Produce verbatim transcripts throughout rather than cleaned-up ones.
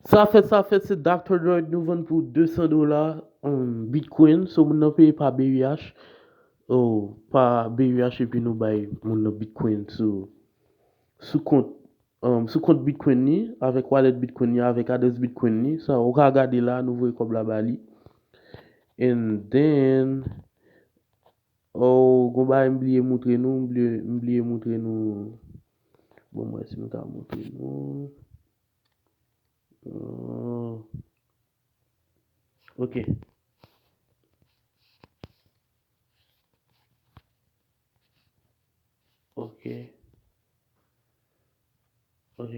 Sa fèt, sa fèt, se Doctor Droid, nou vann pou de san dola, um, Bitcoin. So, moun nan peye pa B U H, oh, pa B U H, epi nou bay moun nan Bitcoin sou, sou kont, um, sou kont Bitcoin li, avèk wallet Bitcoin li, avèk adrès Bitcoin li. Sa, ou ka gade la, nou voye kòb la ba li. And then, oh, gon bagay m bliye moutre nou, m bliye, m bliye moutre nou. Bon, mwen, si m ka moutre nou. Euh, ok. Ok. Ok.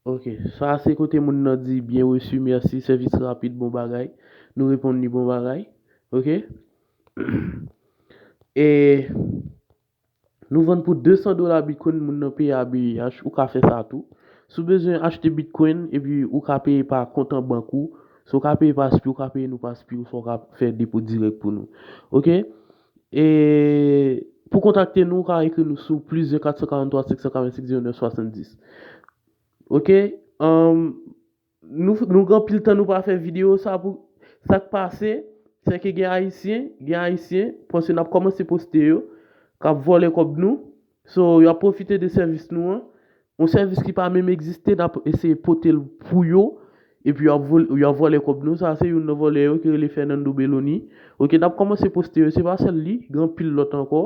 Ok. Sa se kote moun nan di bien reçu, merci, sèvis rapid, bon bagay. Nou reponn li bon bagay. Ok. E nou vann pou de san dola Bitcoin, moun nan peye a B U H, ou ka fè sa tou. Si w bezwen achte Bitcoin, epi ou ka peye pa kont an bank ou, si w ka peye pa spi, ou ka peye nou pa spi, ou swa w ka fè depo dirèk pou nou. Ok? E pou kontakte nou, ou ka ekri nou sou plis de kat san karant twa senk san karant senk zewo nèf swasanndis. Ok? Um, nou, nou gen anpil tan nou pa fè videyo sa pou sa k pase, se ke gen Ayisyen, gen Ayisyen, panse n ap kòmanse poste yo, k ap vòlè kòb nou. So, y ap pwofite de sèvis nou an. Yon sèvis ki pa menm egziste, n ap eseye pote l pou yo, epi y ap vòl-, y ap vòlè kòb nou. Sa se youn nan vòlè yo ki rele Fernando Belloni. Ok, n ap kòmanse poste yo, se pa sèl li, gen anpil lòt ankò.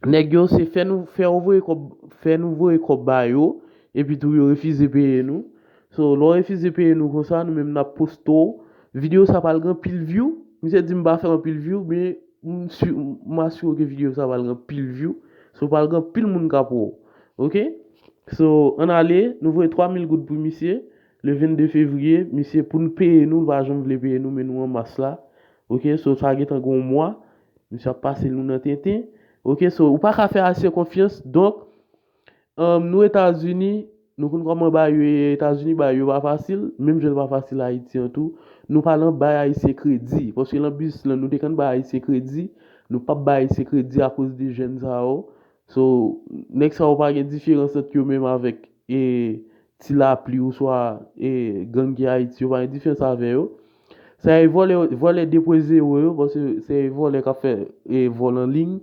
Nèg yo se fè nou, fè yo voye kòb, fè nou voye kòb ba yo, epi tou yo refize peye nou. So, lè w refize peye nou konsa, nou menm n ap poste w. Videyo sa pral gen anpil view. Misye di m pa fè anpil view, men m si-, m asire w ke videyo sa pral gen anpil view. So, pral gen anpil moun k ap wè w. Ok? So, ann ale, nou voye twa mil goud pou misye. Le vennde fevriye, misye pou n peye nou, l pa janm vle peye nou, men nou an mas la. Ok? So, sa gentan gen yon mwa. Misye ap pase nou nan tenten. Ok, so, ou pa ka fè Ayisyen konfyans. Donk, um, nou Etazini, nou konn kòman bagay yo ye Etazini, bagay yo pa fasil. Menm jan l pa fasil Ayiti an tou. Nou pa nan bay Ayisyen kredi. Paske nan biznis lan, nou te konn bay Ayisyen kredi. Nou p ap bay Ayisyen kredi akoz de jèn sa yo. So, nèg sa yo pa gen diferans ant yo menm avèk, e, Ti Lapli oswa, e, gang ki Ayiti, yo pa gen diferans avè yo. Sa e vòlè, vòlè de pwen zewo yo, paske se vòlè k ap fè, e, vòl an liy.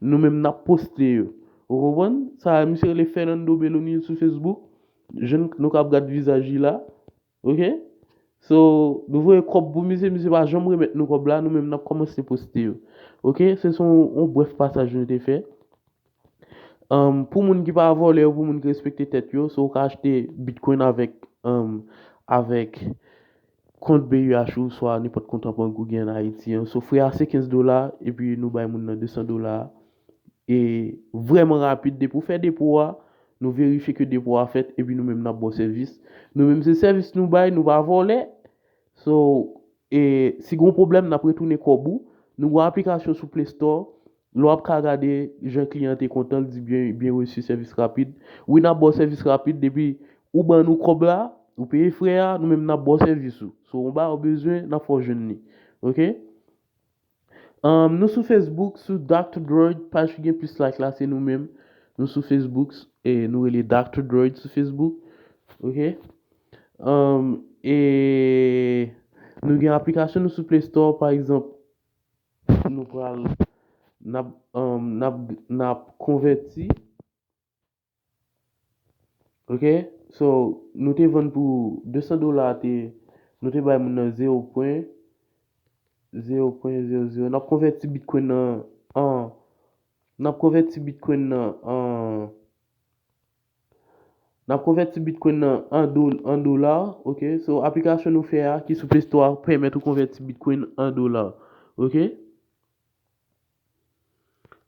Nou menm n ap poste yo. Ou konprann? Sa misye rele Fernando Belloni sou Facebook. Jèn nou k ap gad vizaj li la. Ok? So, nou voye kòb pou misye, misye pa janm remèt nou kòb la, nou menm n ap kòmanse poste yo. Ok? Se son yon brèf pasaj nou te fè. Um, pou moun ki pa vòlè yo, pou moun ki respekte tèt yo, so ou ka achte Bitcoin avèk, um, avèk kont B U H ou, swa nenpòt kont an bank ou gen an Ayiti an. So, frè a se kenz dola, epi nou bay moun nan de san dola. E vrèman rapid, depi w fè depo a, nou verifye ke depo a fèt, epi nou menm n ap ba w sèvis. Nou menm se sèvis nou bay, nou pa vòlè. So, e si gen yon pwoblèm, n ap retounen kòb ou. Nou gen yon aplikasyon sou Play Store. Lè w ap ka gade jan kliyan te kontan, l di bien, bien reçu, sèvis rapid. Wi, n ap ba w sèvis rapid, depi ou ban nou kòb la, ou peye frè a, nou menm n ap ba w sèvis ou. So, yon bagay ou bezwen, n ap fè w jwenn li. Ok? Um, nou sou Facebook, sou Doctor Droid, paj ki gen plis like la, se nou menm. Nou sou Facebook, e nou rele Doctor Droid sou Facebook. Ok? Um, e nou gen aplikasyon nou sou Play Store, pa egzanp, nou pral, n ap, um, n ap, n ap konvèti. Ok? So, nou te vann pou de san dola, te, nou te bay moun nan zewo pwen zewo pwen zewo zewo. N ap konvèti Bitcoin nan an, n ap konvèti Bitcoin nan an, n ap konvèti Bitcoin nan an do-, an dola, ok? So, aplikasyon nou fè a, ki sou Play Store a, pèmèt ou konvèti Bitcoin an dola, ok?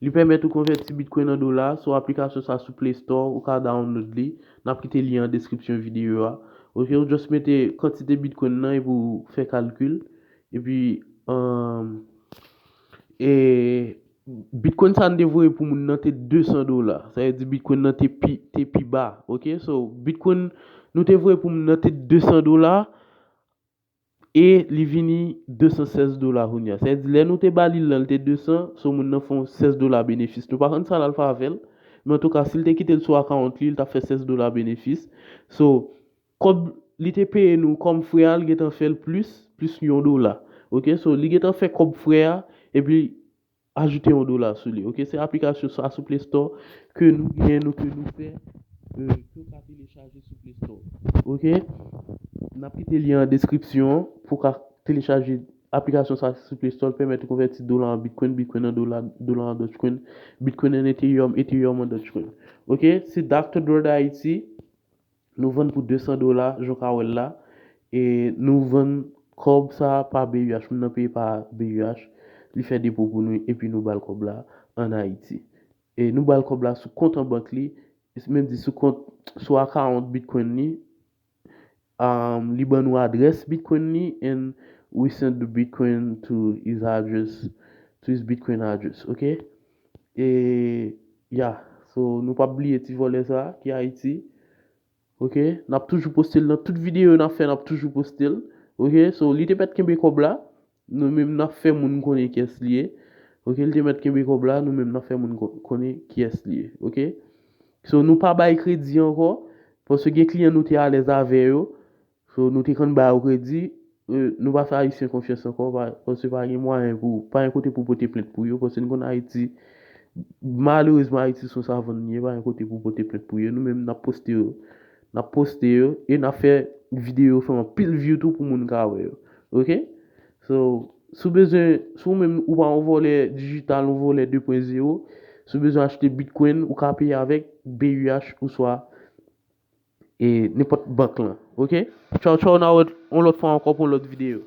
Li pèmèt ou konvèti Bitcoin an dola. So, aplikasyon sa sou Play Store, ou ka download li. N ap kite lyen an deskripsyon videyo a. Ok, ou just mete kantite Bitcoin nan epi ou fè kalkil. Epi, um, e Bitcoin sa n te voye pou moun nan te de san dola. Sa vle di Bitcoin nan te pi, te pi ba. Ok, so Bitcoin nou te voye pou moun nan te de san dola. E li vini de san sèz dola kounye a. Sa vle di, lè nou te ba li l lan, li te de san, so moun nan fè yon sèz dola benefis. Nou pa konn sa l al fè avè l, Men antouka, si l te kite l sou account li, l t ap fè sèz dola benefis. So, kòb li te peye nou kòm frè a, l gentan fè l plis, plis yon dola. Ok, so li gentan fè kòb frè a, epi ajoute yon dola sou li. Ok, se aplikasyon sa sou Play Store ke nou gen, nou ke nou fè, euh, ke w ka telechaje sou Play Store. Ok, n ap kite lyen an deskripsyon pou w ka telechaje aplikasyon sa sou Play Store, l pèmèt ou konvèti dola an Bitcoin, Bitcoin an dola, dola an Dogecoin, Bitcoin an Ethereum, Ethereum an Dogecoin. Ok, se Doctor Drug Haiti, nou vann pou de san dola, jan w ka wè l la, e nou vann kòb sa pa B U H, moun nan peye pa B U H, li fè depo pou nou, epi nou ba l kòb la ann Ayiti. E nou ba l kòb la sou kont an bank li, menm di sou kont, sou account Bitcoin li, um, li ban nou adrès Bitcoin li, and we send the Bitcoin to his address, to his Bitcoin address, ok? E, yeah, so nou p ap bliye ti vòlè sa ki Ayiti, ok? N ap toujou poste l nan tout videyo n ap fè, n ap toujou poste l, ok? So, li te mèt kenbe kòb la, nou menm n ap fè moun konnen kiyès li ye, ok? Li te mèt kenbe kòb la, nou menm n ap fè moun ko-, konnen kiyès li ye, ok? So, nou pa bay kredi ankò, paske gen kliyan nou te alèz avè yo, so, nou te konn ba yo kredi, euh, nou pa fè Ayisyen konfyans ankò, pa, paske pa gen mwayen pou, pa gen kote pou pote plent pou yo, paske n konn Ayiti, malerezman, Ayiti se yon savann li ye, pa gen kote pou pote plent pou yo. Nou menm, n ap poste yo, n ap poste yo, e n ap fè videyo, fè anpil view tou pou moun ka wè yo. Ok? So, si w bezwen, si w menm ou pa yon vòlè dijital, yon vòlè de pwen zewo, si w bezwen achte Bitcoin, ou ka peye avèk B U H oswa, e, nenpòt bank lan. Ok? Tchaw, tchaw, n a wè yon lòt fwa ankò pou yon lòt videyo.